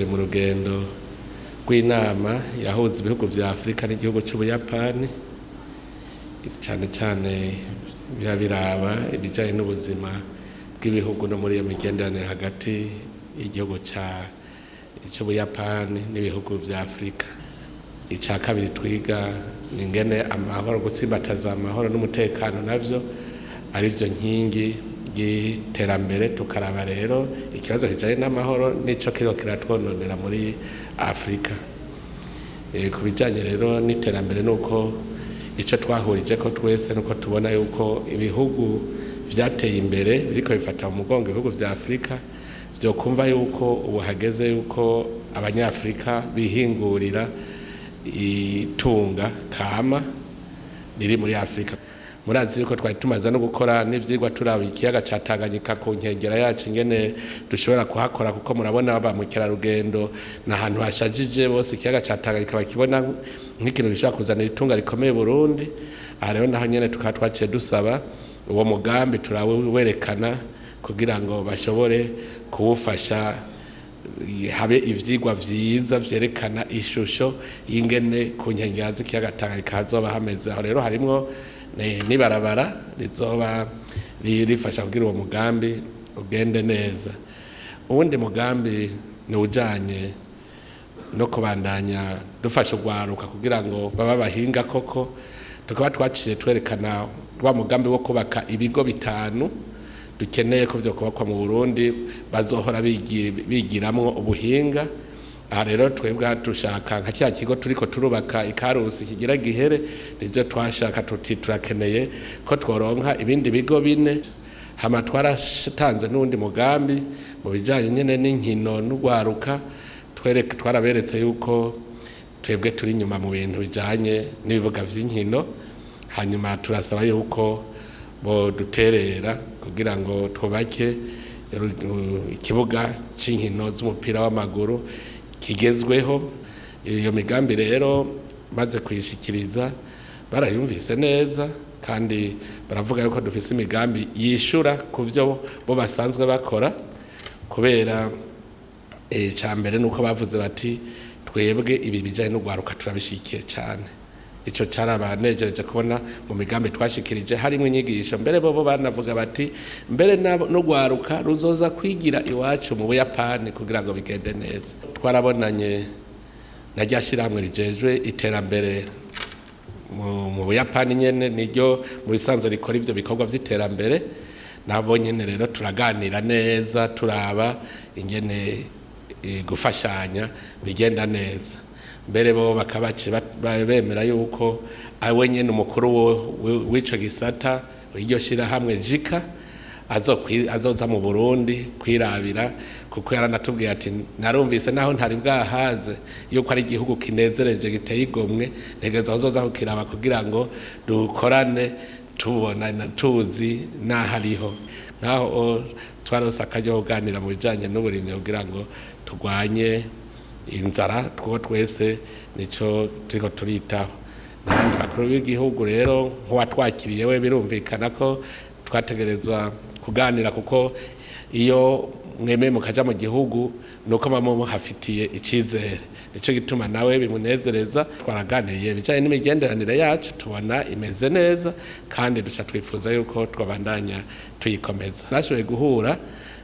Twari mu rugendo rw'inama yahuza ibihugu vya Afurika n'igihugu c'Ubuyapani, cane cane biba biraba ibijanye n'ubuzima bw'ibihugu no muri iyo migenderanire hagati y'igihugu c'Ubuyapani n'ibihugu vya Afurika. Ica kabiri twiga ni ingene amahoro, gutsimbataza amahoro n'umutekano navyo arivyo nkingi y'iterambere. Tukaraba rero ikibazo kijanye n'amahoro nico kiriko kiratwononera muri Afurika. Ku bijanye rero n'iterambere, nuko ico twahurije ko twese nuko tubona yuko ibihugu vyateye imbere biriko bifata mu mugongo ibihugu vya Afurika, vyokumva yuko ubu hageze yuko Abanyafurika bihingurira itunga kama riri muri Afurika. Murazi yuko twari tumaze no gukora n'ivyigwa turaba ikiyaga ca Tanganyika ku nkengera yacu, ingene dushobora kuhakora, kuko murabona ba mukerarugendo ni ahantu hashajije bose. Ikiyaga ca Tanganyika bakibona nk'ikintu gishobora kuzanira itunga rikomeye Burundi. Aha rero naho nyene tukaba twaciye dusaba uwo mugambi, turawerekana kugira ngo bashobore kuwufasha, habe ivyigwa vyiza vyerekana ishusho y'ingene ku nkengera z'ikiyaga Tanganyika hazoba hameze. Aho rero harimwo n'ibarabara rizoba rifasha kugira uwo mugambi ugende neza. Uwundi mugambi ni ujanye no kubandanya dufasha urwaruka kugira ngo babe abahinga koko. Tukaba twaciye twerekana wa mugambi wo kubaka ibigo bitanu dukeneye ko vyo kubakwa mu Burundi, bazohora bigiramwo ubuhinga. Aha rero twebwe dushaka nka cya kigo turiko turubaka ikarusi kigira gihere, nivyo twashaka, tuti turakeneye ko tworonka ibindi bigo bine. Hama twaratanze n'uwundi mugambi mu bijanye nyene n'inkino n'urwaruka. Twaraberetse yuko twebwe turi inyuma mu bintu bijanye n'ibibuga vy'inkino, hanyuma turasaba yuko boduterera kugira ngo twubake ikibuga c'inkino z'umupira w'amaguru kigezweho. Iyo migambi rero maze kuyishikiriza barayumvise neza, kandi baravuga yuko dufise imigambi yishura ku vyo bo basanzwe bakora, kubera icya mbere nuko bavuze bati: "Twebwe ibi bijanye n'urwaruka turabishikiye cyane." Ico carabanejereje kubona mu migambi twashikirije harimo inyigisho. Mbere bobo banavuga bati mbere n'urwaruka ruzoza kwigira iwacu mu Buyapani kugira ngo bigende neza. Twarabonanye na rya shyirahamwe rijejwe iterambere mu Buyapani nyene, niryo mu bisanzwe rikora ivyo bikorwa vy'iterambere. Nabo nyene rero turaganira neza, turaba ingene gufashanya bigenda neza. Mbere bo bakaba bemera yuko awe nyene umukuru w'ico gisata iryo shirahamwe JICA azoza mu Burundi kwirabira, kuko yaranatubwiye ati: "Narumvise naho ntari bwahaze yuko ari igihugu kinezereje, giteye igomwe, ntegerezwa kuzoza kukiraba kugira ngo dukorane tubona tuzi n'aho ariho." Nkaho twarose akaryo kuganira mu bijanye n'uburimyi kugira ngo turwanye inzara, two twese nico turiko turitaho. N'abandi bakuru b'igihugu rero, nk'uwatwakiriye we, birumvikana ko twategerezwa kuganira, kuko iyo mwemeye mukaja mu gihugu nuko muba muhafitiye icizere. Nico gituma nawe bimunezereza. Twaraganiriye ibijanye n'imigenderanire yacu, tubona imeze neza, kandi duca twifuza yuko twabandanya tuyikomeza. Nashoboye guhura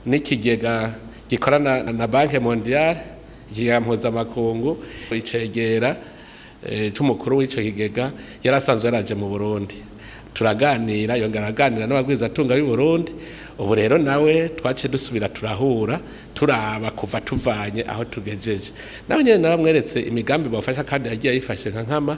n'ikigega gikorana na Banque Mondiale, ikigega mpuzamakungu. Icegera c'umukuru w'ico kigega yarasanzwe yaraje mu Burundi, turaganira, yongera araganira n'abagwizatunga b'i Burundi. Ubu rero nawe twaciye dusubira turahura, turaba kuva tuvanye aho tugejeje. Nawe nyene naramweretse imigambi bafasha, kandi yagiye ayifashe nka nkama.